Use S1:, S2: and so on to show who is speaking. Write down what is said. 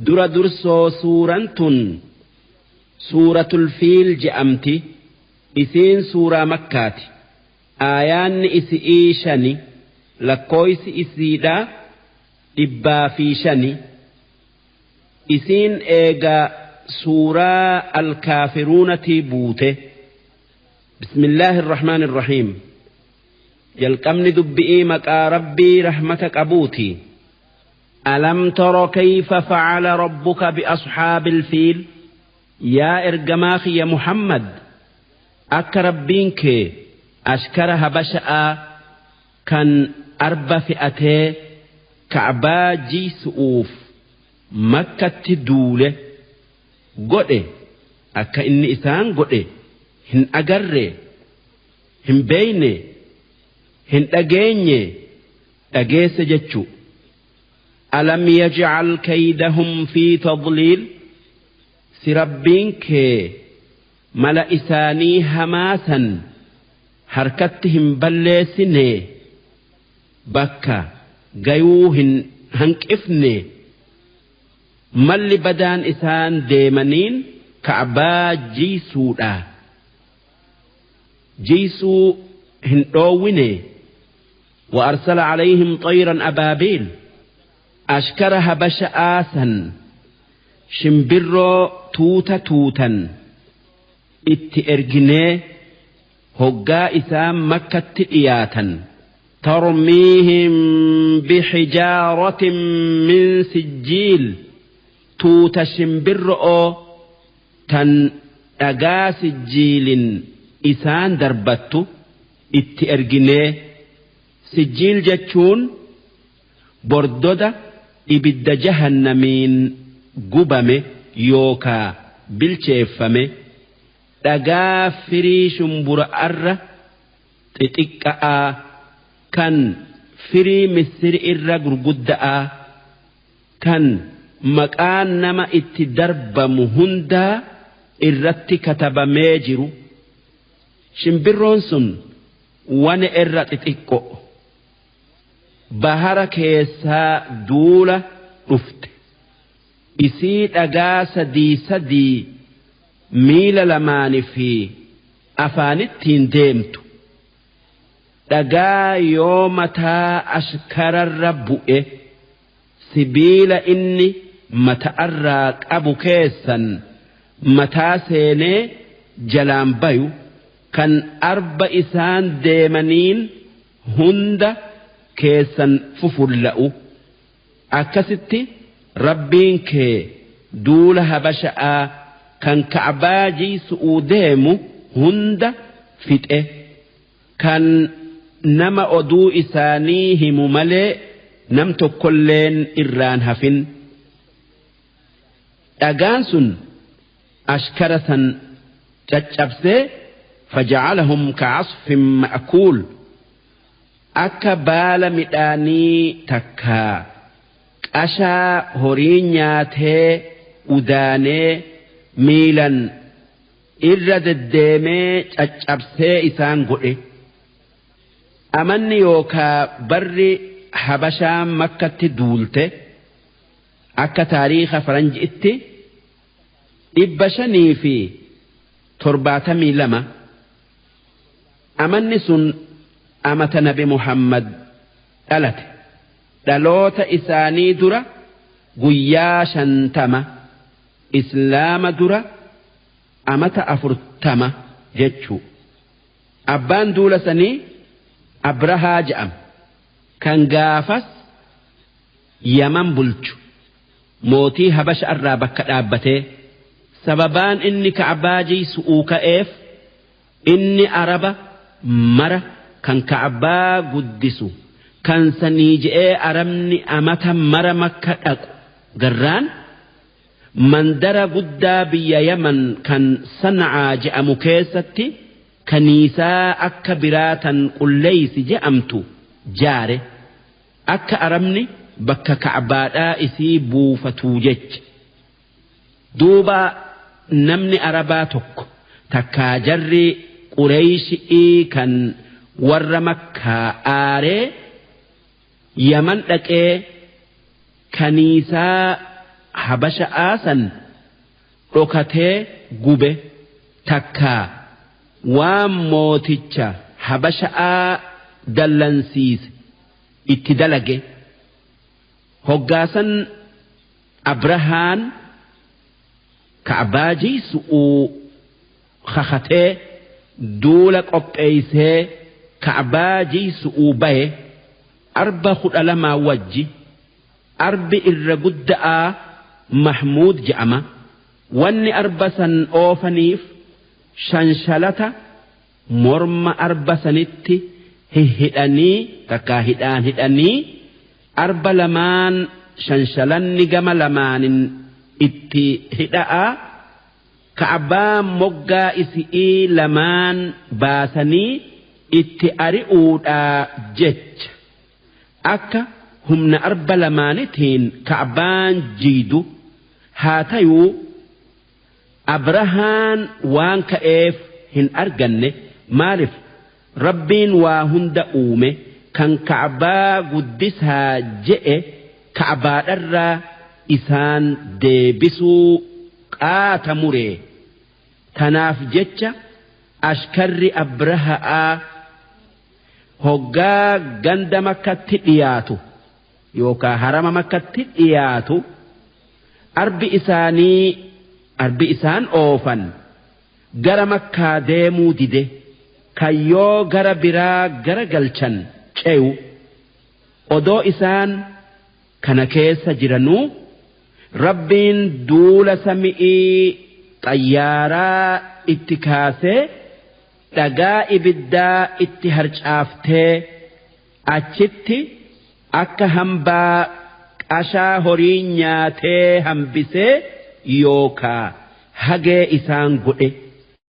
S1: Dura dursoo suuraan tun suuratul fiil je'amti. Isiin suuraa makkaati. Aayaanni isi'ii 5, lakkooysi isiidha 105. Isiin eega suuraa alkaafiruunatii buute. Bismillaahi irrahmaan irrahiim. Jalqabni dubbi'ii maqaa rabbii rahmata qabuuti. Alam tara kayfa fa'ala rabbuka bi'ashaabil fiil. Yaa ergamaa kiyya Muhammad, akka rabbiin kee ashkara habasha'aa kan arba fe'atee ka'baa jiisu'uuf makkatti duule godhe, akka inni isaan godhe hin agarre, hin beeyne, hin dhageenye, dhageesse jechu. Alam yaj'al kaydahum fi tadliil. Si rabbiin kee mala isaanii hamaa san harkatti hin balleessine, bakka gayuu hin hanqifne. Malli badaan isaan deemaniin ka'baa jiisuudha. Jiisuu hin dhoowwine. Wa arsala alayhim xayran abaabiil. Ashkara habasha'aa san shimbirroo tuuta tuutan itti erginee hoggaa isaan makkatti dhiyaatan. Tarmiihim bixijaaratin min sijjiil. Tuuta shimbirro'oo tan dhagaa sijjiilin isaan darbattu itti erginee. Sijjiil jechuun bordoda ibidda jahannamiin gubame yookaa bilcheeffame, dhagaa firii shumbura'arra xixiqqa'aa kan firii missiri irra gurgudda'aa kan maqaan nama itti darbamu hundaa irratti katabamee jiru. Shimbirroon sun wane irra xixiqqo bahara keessaa duula dhufte. Isii dhagaa sadii sadii miila lamaanii fi afaanittiin deemtu. Dhagaa yoo mataa ashkararra bu'e sibiila inni mata'arraa qabu keessan mataa seenee jalaan bayu, kan arba isaan deemaniin hunda keessan fufulla'u. Akkasitti rabbiin kee duula habasha'aa kan ka'baa jiisu'uu deemu hunda fixe, kan nama oduu isaanii himu malee nam tokkolleen irraan hafin. Dhagaan sun ashkara san caccabsee faja'alahum ka'asfin ma'kuul. Akka baala midhaanii takkaa qashaa horii nyaatee udaanee miilan irra deddeemee caccabsee isaan godhe. Amanni yookaa barri habashaan makkatti duulte akka taariikha faranji'itti 572. Amanni sun amata nabi Muhammad dhalate. Dhaloota isaanii dura guyyaa 50, islaama dura amata 40 jechuu. Abbaan duula sanii Abrahaa je'ama, kan gaafas Yaman bulchu, mootii Habasha irraa bakka dhaabbatee. Sababaan inni ka'baa jiisu'uu ka'eef inni araba mara kan ka'baa guddisu kan sanii je'ee arabni amata mara makka dhaqu garraan mandara guddaa biyya Yaman kan Sana'aa je'amu keessatti kaniisaa akka biraa tan qulleeysi je'amtu jaare, akka arabni bakka ka'baadhaa isii buufatuu jecha. Duuba namni arabaa tokko takkaa jarri qureyshi'ii kan warra makkaa aaree Yaman dhaqee kaniisaa Habasha'aa san dhokatee gube takkaa waan mooticha Habasha'aa dallansiise itti dalage. Hoggaasan Abrahaan Ka'baa jiisu'uu kakatee duula qopheeysee Ka'baa jiisu'uu baye arba 12 wajji. Arbi irra gudda'aa Mahmuud je'ama. Wanni arba san oofaniif shanshalata morma arba sanitti hihhidhanii takkaa hidhaan hidhanii arba lamaan shanshalanni gama lamaanin itti hidha'a Ka'baa moggaa isi'ii lamaan baasanii itti ari'uudhaa jecha akka humna arba lamaanitiin Ka'baan jiidu. Haa tayuu Abrahaan waan ka'eef hin arganne. Maaliif Rabbiin waa hunda uume kan Ka'baa guddisaa je'e Ka'baadharraa isaan deebisuu qaata muree. Tanaaf jecha ashkarri Abraha'aa hoggaa ganda Makkatti dhiyaatu yookaa harama Makkatti dhiyaatu arbi isaanii arbi isaan oofan gara Makkaa deemuu dide kayyoo gara biraa gara galchan ce'u. Odoo isaan kana keessa jiranuu Rabbiin duula sami'ii xayyaaraa itti kaasee dhagaa ibiddaa itti harcaaftee achitti akka hambaa qashaa horii nyaatee hambisee yookaa hagee isaan godhe.